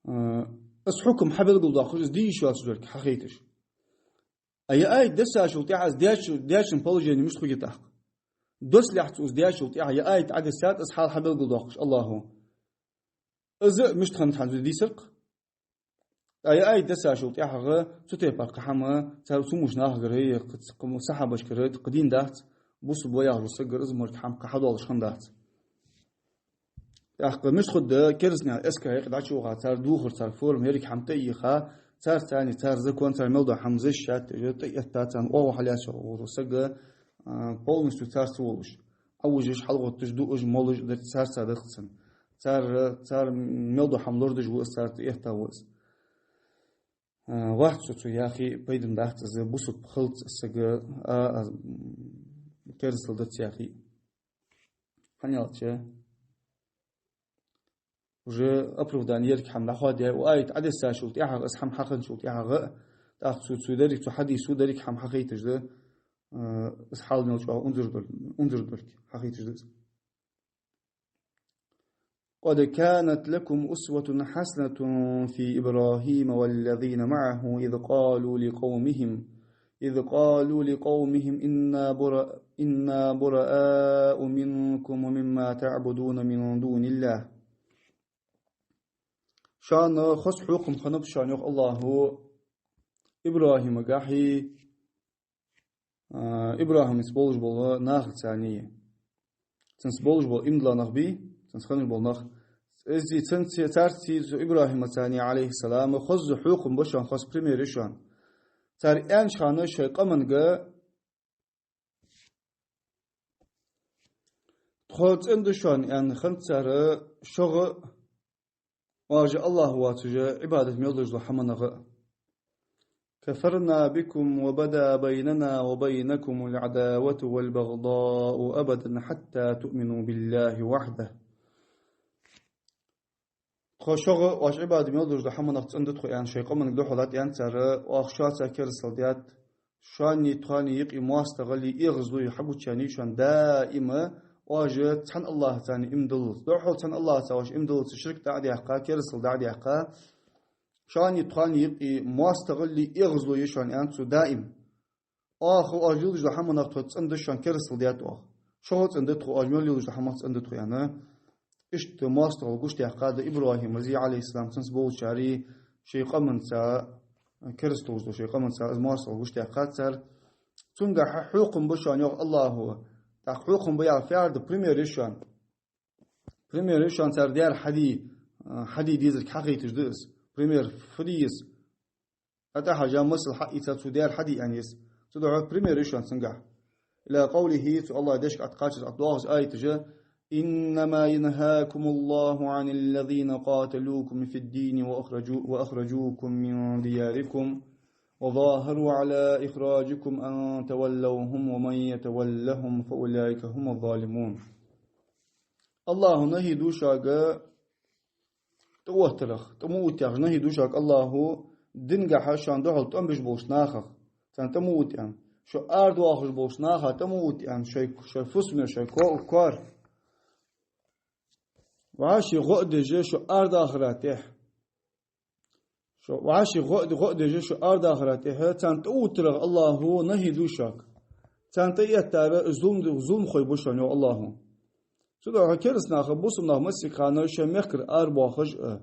Э, из хьукам хьабелгалдоаккхаш, из де йиш йоацаш долга хьахайташ. А ер аят дессачул тӀехьагӀа из даьча-, даьчун положени мишта хургья тӀаккха? Доссалехьа цо из даьчул тӀехьагӀа ер аят Ӏодессад, из хьал хьабелгалдоаккхаш АллахӀа. Из мишта хиннад хӀанз дийцар-кх. ТӀаккха ер аят дессачул тӀехьагӀа цу тайпара кхы хӀама цар цу муш нахагара, е кхы ц-, кхы сахьабашкара кхы дийна дац, бусалба ва яхаш вола сагагара из мара кхы хӀама кхы хьадоалаш хиннадац. ТӀаккха мишта хургда кераста наьха эскара юкъе дӀачуваха, цар дувхар, цар форма, еррига хӀама тӀаийха, цар цани, цар закон, цар мел дола хӀама защищать деш, тӀаэтта царна оагӀув хьалаьца вола саг, а, полностью царца волаш. Ӏовужаш, хьалгӀотташ, дуаш, молаш дар царца да-кх цун. Цар, цар мел дола хӀама лорадеш ва из, цар тӀаэтта ва из. А, вац цо цу яхе пайдана дац из, бусалба хилац из саг, а, а, м, керастал дац яхе. ХӀана аьлча, уже оправдание еррига хӀама дӀахоадаьд, укх аят Ӏодессачул тӀехьагӀа, из хӀама хьахинначул тӀехьагӀа, тӀаккха цо, цо деррига, цу хьадисо деррига хӀама хьахайташ да, э, из хьал мел чӀоагӀа унзара долга, унзара долга хьахайташ да из. قد كانت لكم أسوة حسنة في إبراهيم والذين معه إذ قالوا لقومهم، إذ قالوا لقومهم إنا برا-، إنا براء منكم ومما تعبدون من دون الله. Шоана хоза хьехам хиннаб шоана, йоах АллахӀа, ИбрахӀимагахьеи, а, ИбрахӀимца болаш болча нахацеи. Цунца болаш бола иман дилла нах бий, цунца хинна бола нах. Из цунцеи, царцеи, цу ИбрахӀимацеи, Ӏалайхиссалам, хоза хьехам ба шоана, хоза пример я шоана. Цар аьннача хана шоай къаманга: «Тхо цӀена да шоана, — аьнна, — хиннад цар шогӀа а, оаш АллахӀ воацаш Ӏибадат мел деш дола хӀаманах а. كفرنا بكم وبدا بيننا وبينكم العداوة والبغضاء أبدا حتى تؤمنوا بالله وحده». «Тхо шогӀа а, оаш Ӏибадат мел деш дола хӀаманах цӀена да тхо, — аьнна, — шоай къаманга духьал а, — аьннад цар, — оаха шоаца керастал даьд, шоанеи тхоанеи юкъе моастагӀалеи эгӀазлои хьагучаяьннай шоана даим, оаш цхьан АллахӀаца иман диллалца. Духхьал цхьан АллахӀаца оаш иман диллалца, ширк дӀа а даьккха, керастал дӀа а даьккха, шоанеи тхоанеи юкъе моастагӀалеи эгӀазлои я шоана, — аьннад цо, — даим. Оаха оаш леладеш дола хӀаманах тхо цӀена да, шоана керастал даьд оаха. ШогӀа а цӀена да тхо, оаш мел леладеш дола хӀамах цӀена да тхо», — аьнна. Иштта моастагӀал гучадаьккхад ИбрахӀимази, Ӏалайхиссалам, цунца болчареи шоай къаманца, керастал луш долча шоай къаманца из моастагӀал гучадаьккхад цар. Цунгахьа хьехам ба шоана, йоах АллахӀа. ТӀаккха хьехам ба яхар фу да, пример я шоана. Пример я шоана цар даьр хьаде, хьаде дезарг хьахайташ да из. Пример фу де еза? ТӀатӀахьажа масал хьаийца, цо даьр хьаде аьнна еза. Цудухьа пример я шоана цунгахьа. إلى قوله, цу АллахӀа дешага тӀакхаччалца тӀадоагӀача аяташа: «إنما ينهاكم الله عن الذين قاتلوكم في الدين وأخرجوا-، وأخرجوكم من دياركم وظاهروا على إخراجكم أن تولوهم ومن يتولهم فأولئك هم الظالمون». АллахӀа нахьи ду шуга тӀаоттарах, тӀа ма отта яхаш нахьи ду шуга АллахӀа, динагахьа шоана духьал тӀом беш болча нахах, царна тӀа ма отта аьнна. Шо арадоахаш болча наха тӀа ма отта аьнна, шоай, шоай фусаме, шоай ко-, коара. ВӀаши гӀо а деш шо арадахара тӀехьа. Шо вӀаши гӀо а, гӀо а деш шо арадахара тӀехьа, царна тӀаоттарах АллахӀа нахьи ду шуга. Царна тӀаэттар зулам, зуламхой ба шоана, йоах АллахӀа. Цудухьа кераста наха, бусалба наха массехк хана шоай мехкара арабоахаш а,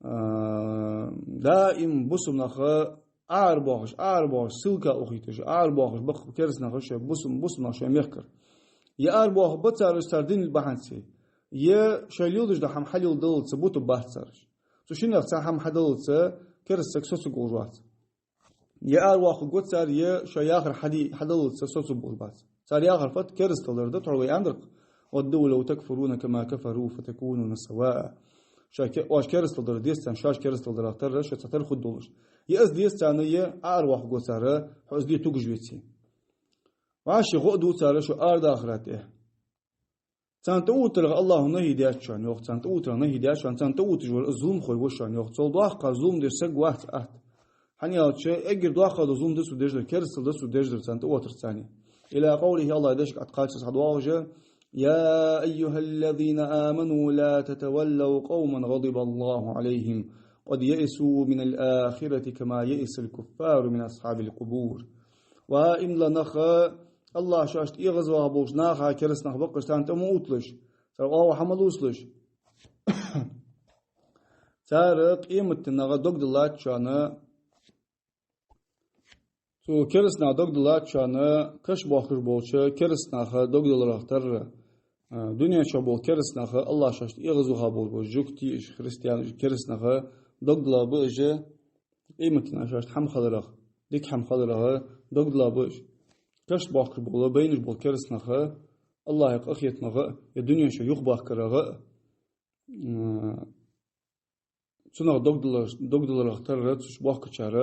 а, даим бусалба наха арабоахаш, арабоахаш, ссылка ухийташ, арабоахаш ба-кх кераста наха шоай бусалба, бусалба наха шоай мехкара. Е арабоахаргба цар уж цар дина бахьанца, е шоай леладеш дола хӀама хьалеладаллалца бутаргбац цар уж. Цу шиннех цхьа хӀама хьадаллалца кераста саг соцаргволаш вац. Е аравоаккхаргва цар, е шоай яхар хьаде-, хьадаллалца соцаргболаш бац. Цар яхар фуд? Керастал дар да, тхьовра вай аьннадар-кх: «ودوا لو تكفرون كما كفروا فتكونون سواء». Шоай ке-, оаш керастал дар деза царна, шоаш керастал дарах тарра, шо цхьатарра хургдолаш. Е из деза царна, е аравоаккхаргва цар, хьо из де тугаш веце. ВӀаши гӀо а ду цар шо арадахара тӀехьа. Царна тӀаоттарах АллахӀа нахьи даьд шоана, йоах, царна тӀаоттарах нахьи даьд шоана, царна тӀаотташ вар зуламхой ва шоана, йоах. Цул доккха зулам деш саг вац атта. ХӀана аьлча, эггара доккха дола зулам да цо деш дар, керастал да цо деш дар, царна тӀаоттар царна. إلى قوله, АллахӀа дешага тӀакхаччалца хьадоагӀаш: «يا أيها الذين آمنوا لا تتولوا قوما غضب الله عليهم قد يئسوا من الآخرة كما يئس الكفار من أصحاب القبور». Ва иман дилла нах, АллахӀ шоашта эгӀазваха болча наха, кераста нах ба-кх уж, царна тӀа ма отталаш, цар оагӀув хьа ма лувцалаш. Цар къематдийнах догдиллад шоана, цу кераста наха догдиллад шоана, каш боахкаш болча кераста наха догдаларах тарра. А, дунен чу бола кераста нах, АллахӀ шоашта эгӀазваха болаш бола жугтий уж, христиан уж, кераста нах догдилла ба уж, къематдийнах шоашта хӀама хиларах, дика хӀама хиларах догдилла ба уж. Каш боахкаш бола, байнаш бола кераста нах, АллахӀа къахетамах а, е дунен чу юхабахкарах а, м, цунах догдалар-, догдаларах тарра, цу чу боахкачар,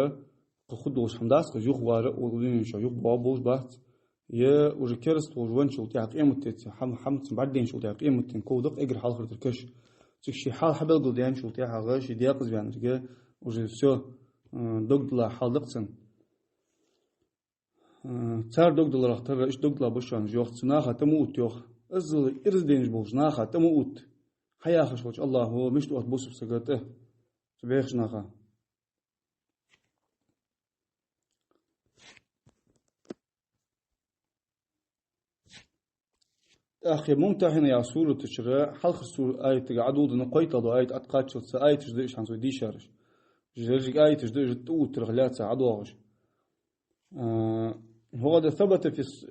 кхы хургдолаш хӀама дац-кх, юхавар а, укх дунен чу юхабоагӀаргболаш бац. Е уже кераста волаш венначул тӀехьа къематденца, хӀама, хӀамаца бӀаргадайначул тӀехьа къематден ков да-кх эггара хьалхара дар каш. Цига ший хьал хьабелгалдаьнначул тӀехьагӀа ший декъаза ваьннарга уже всё, э, догдилла хьал да-кх цун. Э, цар догдаларах тарра, иштта догдилла ба шоана уж, йоах, цу наха тӀа ма отта, йоах. Иззал ираз дайнаш болча наха тӀа ма отта. Хьаяхаш волча АллахӀа мишта оттаргба бусалба сага тӀа цу бӀехача наха? ТӀаккха «Мумтахьина» яха сурата чура хьалхарча сур-, аятага Ӏодулденна кхойтталгӀа дола аят тӀакхаччалца, аяташ да уж хӀанз вай дийшараш. Уж еррига аяташ да уж тӀаоттарах лаьца ӀодоагӀаш. А, «وقد ثبت في الص-،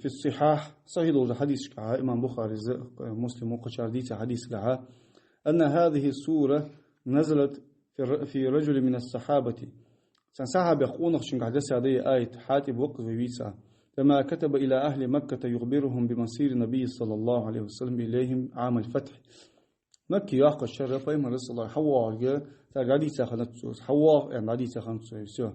في الصحاح», сахьихь долча хьадисашкахьа, имам Бухарес, Муслимо, кхычар дийца хьадисагахьа, «أن هذه السورة نزلت في الر-، في رجل من الصحابة». Цхьан сахьабех къонахчунгахьа дессад ер аят, Хьатиб ва-кх из вай вийца. «لما كتب إلى أهل مكة يخبرهم بمصير النبي صلى الله عليه وسلم إليهم عام الفتح». Макка йоаккхача шера Пайхамар, صلى الله عليه وسلم, хьавоагӀарга царга дӀадийца хиннад цо, хьавоагӀа аьнна дӀадийца хиннад цо, всё.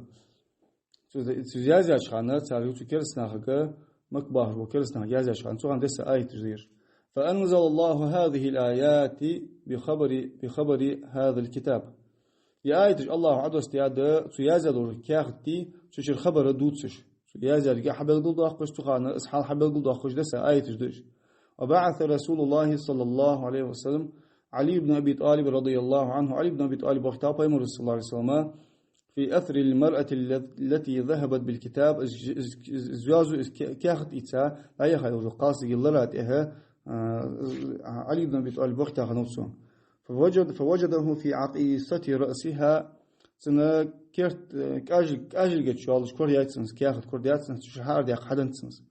Цо, цо язъяьча хана, царга, цу кераста нахага, Макка бахаш бола кераста нахага язъяьча хана, цу хана дессад аяташ да ераш. «فأنزل الله هذه الآيات بخبر، بخبر هذا الكتاب». Ер аяташ АллахӀа Ӏодоссадаьд цу язъяь долча каьхата, цу чура хабар дувцаш. Цу язъяьрга хьабелгалдоаккхаш, цу хана из хьал хьабелгалдоаккхаш дессад аяташ да уж. «وبعث رسول الله صلى الله عليه وسلم علي بن أبي طالب رضي الله عنه». Ӏали ибн Аби ТӀалиб вахийтав Пайхамара, صلى الله عليه وسلم, «في أثر المرأة الل-، التي ذهبت بالكتاب», из, из, из, из йоазув, из ке-, каьхат ийца дӀаяхай уже кхалсага лара тӀехьа, а, Ӏали ибн Аби ТӀалиб вахийта хиннав цо. «فوجد، فوجده في عقيصة رأسها», цун керт-, э, кӀажил-, кӀажилга чу йолаш корадаьд цунна из, каьхат корадаьд цунна из, цу чу хьаарадаьккха хьадаьд цунна из.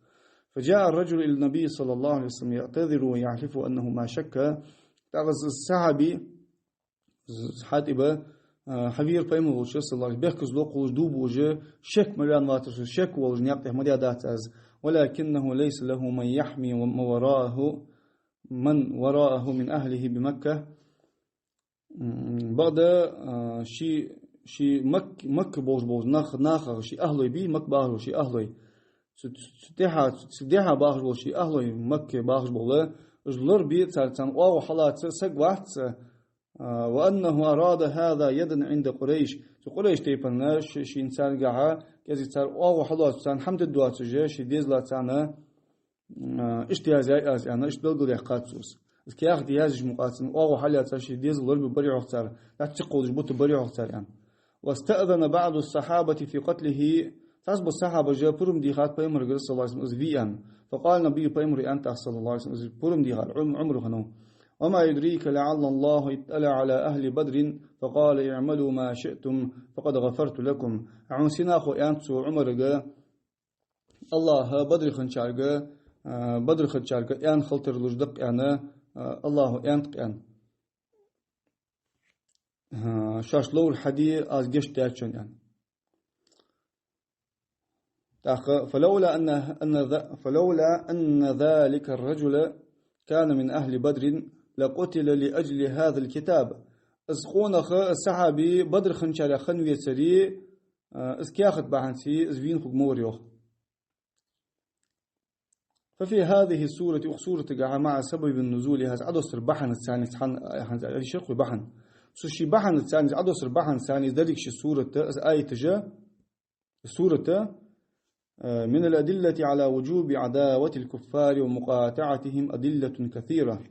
«فجاء الرجل إلى النبي صلى الله عليه وسلم يعتذر ويحلف أنه ما شك». ТӀаккха из сахьаби, Хьатиба, а, хьавера Пайхамар волча, صلى الله عليه وسلم, бехказло кхоллаш, дув буаш, шек ма ваьнна вацар со, шек волаш, никъ тӀехьа ма даьдац аз. «ولكنه ليس له من يحمي ما وراءه، من وراءه من أهله بمكة». М, бакъда, а, ший, ший Мак-, Макка болаш болча нах-, нахах ший ахӀлой бий, Макка бахаш бола ший ахӀлой. Цу, цу, цу тӀехьа, цу, цу тӀехьа бахаш бола ший ахӀлой, Макка бахаш бола, уж лорабе, цар, царна оагӀув хьалаца саг вац, а, وأنه أراد هذا يدا عند قريش. Цу Къурайш тайпанна ш-, шийна царгахьа, кӀезига цар оагӀув хьалоаца, царна хӀама де доацаш, ший дезала царна, а, иштта язъяьй аз, аьнна, иштта белгалъяьккхад цо из. Из каьхат язъеш мукъагӀа царна оагӀув хьалоаца, ший дезал лорабе бар йоах цар, лаьтта чакхйолаш бутаргбар йоах цар, аьнна. واستأذن بعض الصحابة في قتله. Цхьаболча сахьабаша пурам дийхад пайхамарагара, صلى الله عليه وسلم, из ве аьнна. فقال النبي, пайхамара аьннад тӀаккха, صلى الله عليه وسلم, из пурам дийхар Ӏум-, Ӏумара хиннав: وما يدريك لعل الله اطلع على أهل بدر فقال اعملوا ما شئتم فقد غفرت لكم. Хьона сенах хов, аьннад цо Ӏумарага, АллахӀа Бадре хинначарга, а, Бадре хинначарга аьнна хила тарлуш да-кх, аьнна, а, АллахӀа аьннад-кх, аьнна. А, шоашта ловр хьаде, аз гешт даьд шоана, аьнна. ТӀаккха: فلولا أن، أن ذ-، فلولا أن ذلك الرجل كان من أهل بدر لقتل لأجل هذا الكتاب. Из къонах, из сахьаби Бадре хинначарех хинна вецаре, а, из каьхат бахьанце из вийна хургма вар, йоах. ففي هذه السورة, укх суратагахьа, مع سبب نزولها, из Ӏодоссара бахьанца цхьана, цхьана, хӀанз Ӏадийшар-кх вай бахьан. Цу ший бахьанца цхьана, из Ӏодоссара бахьанца цхьана, из деррига ши сурат, из аяташ, сурат, э, من الأدلة على وجوب عداوة الكفار ومقاطعتهم أدلة كثيرة.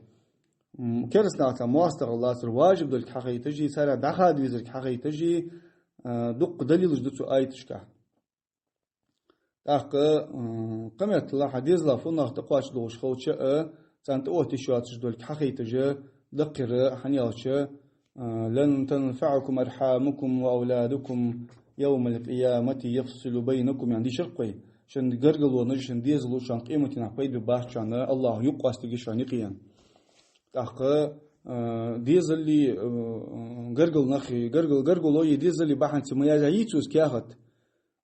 М, керастанашца моастагӀал лацар важиб долга хьахайташ, царех дӀахада везарг хьахайташ, э, дукха далилаш да цу аяташка. ТӀаккха, м, кхыметтел хьа дезала фуннагӀа тӀакхоачаш долаш хилча а, царна тӀаотта йиш йоацаш долга хьахайташ да-кх ер, хӀана аьлча, а, لن تنفعكم أرحامكم وأولادكم يوم القيامة يفصل بينكم, аьнна дийшар-кх вай. Шун гаргалонаш, шун дезалош шоана къематдийнахьа пайда бергбац шоана, АллахӀа юкъ къоастаргья шоана юкъе, аьнна. ТӀаккха, а, дезали, а, гаргара нахи, гаргал-, гаргалои дезали бахьанце ма язъяьй цо из каьхат.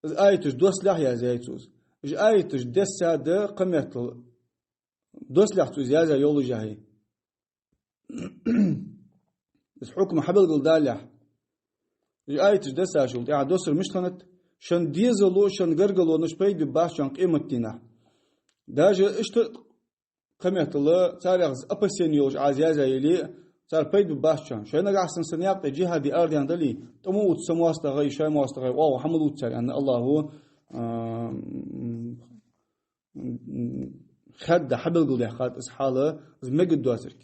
Из аяташ доссалехь язъяьй цо из. Уж аяташ дессад кхыметтел доссалехь цо из язъяь йоллашехь. Из хьукам хьабелгалдалалехь. Уж аяташ дессачул тӀехьагӀа доссар мишта хиннад: шун дезало, шун гаргалонаш пайда бергбац шоана къематдийнахьа. Даже иштта кхыметтел царех из опасени йолаш Ӏа из язъяь яле а, цар пайда бергбац шоана. Шоай нагахьа санна са наькъа тӀа джихӀаде арадаьнна дале, тӀа ма увц са моастагӀий, шоай моастагӀий, оагӀув хьа ма лувц цар, аьнна, АллахӀа, а, м, м, хадда хьабелгалдаьккхад из хьал, из мегаргдоацарг.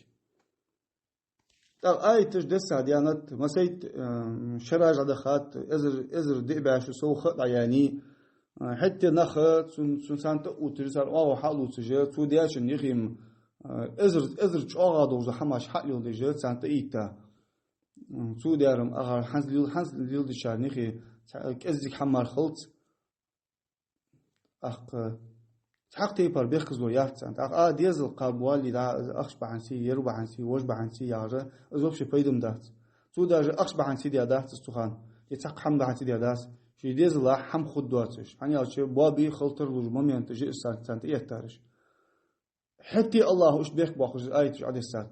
ТӀаккха аяташ дессад, аьннад, масайтта, э, шераш дӀадахад, эзар, эзар диъ бӀаь шу совгӀа а дӀаяьннай, э, хӀаьта нах цун, цун царна тӀаотташ, цар оагӀув хьа а лувцаш, цо даьчун юхе-м, э, эзар, эзар чӀоагӀа долаш дола хӀамаш хьа а леладеш, царна тӀаэтта. М, цо даьр-м ахар хӀанз лел-, хӀанз леладечарна юхе цхьа кӀеззига хӀама мара хилац. ТӀаккха цхьаккха тайпара бехказло яц царна. ТӀаккха а дезал кхаба вале, да, из ахча бахьанце, ер бахьанце, вож бахьанце яхар, из вообще пайда ма бац. Цо даже ахча бахьанце даьдац из цу хана, е цхьаккха хӀама бахьанце даьдац. Ший дезалах хӀама хургдоацаш, хӀана аьлча боабе хила тарлуш моменташ я из царна, царна тӀаэттараш. ХӀаьта а АллахӀа иштта бехк боаккхаш из аяташ Ӏодессад.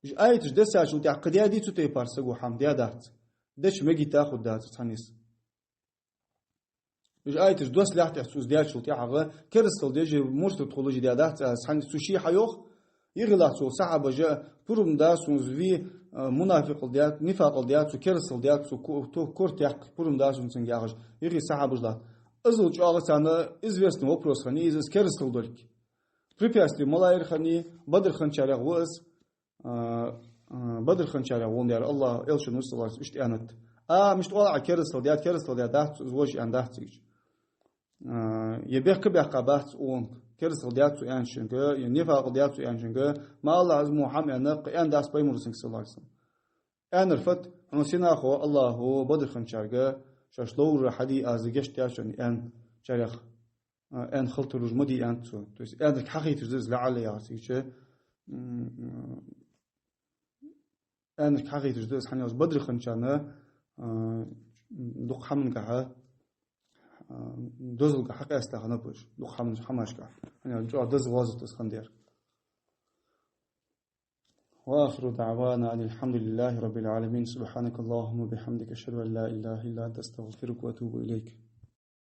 Уж аяташ дессачул тӀехьагӀа кхы даьдий цу тайпара саго хӀама? Даьдац. Деча мегийта хургдац цхьанне а. Уж аяташ доссалехь тӀехьа цо из даьчул тӀехьагӀа, керастал деш а, муртад хулаш а даьдац из, хӀана цо ше хьайоах, юхе латта цо сахьабаша, пурам да сона из ве, а, мунафикъал даьд, нифакъал даьд цо, керастал даьд цо, ко-, то-, корта яккха пурам да сона цунга яхаш, юхе сахьабаш латт. Иззал чӀоагӀа царна известный вопрос хиннай из, из керастал долга. Препятствие малагӀа яр хиннай, Бадре хинначарех ва из, а, а, Бадре хинначарех ва аьнна дар АллахӀа, элчано, صلى الله عليه وسلم, иштта аьннад. А, мишта оал Ӏа, керастал даьд, керастал даьдац цо, из вож аьннадац цига. А, е бехк баьккха бац цо цунга, керастал даьд цо аьнначунга, е нифакъал даьд цо аьнначунга, ма Аллахь, из мо хӀама аьннад-кх, аьннадац пайхамара цунга, صلى الله عليه وسلم. Аьннар фуд? Хьона сенах хов, АллахӀа Бадре хинначарга шоашта ловр хьаде, аз гешт даьд шоана аьнначарех, а, аьнна хила тарлуш ма дий, аьннад цо. То есть аьннарг хьахайташ да из, لعل яхар цига, м, аьннарг хьахайташ да из, хӀана аьлча Бадре хинначарна, а, дукха хӀамангахьа, а, дозалга хьакъаьста хиннаб уж, дукха хӀаман-, хӀамашка. ХӀана аьлча чӀоагӀа деза гӀазот из хиннадар. وآخر دعوانا أن الحمد لله رب العالمين. سبحانك اللهم وبحمدك، أشهد أن لا إله إلا أنت، أستغفرك وأتوب إليك.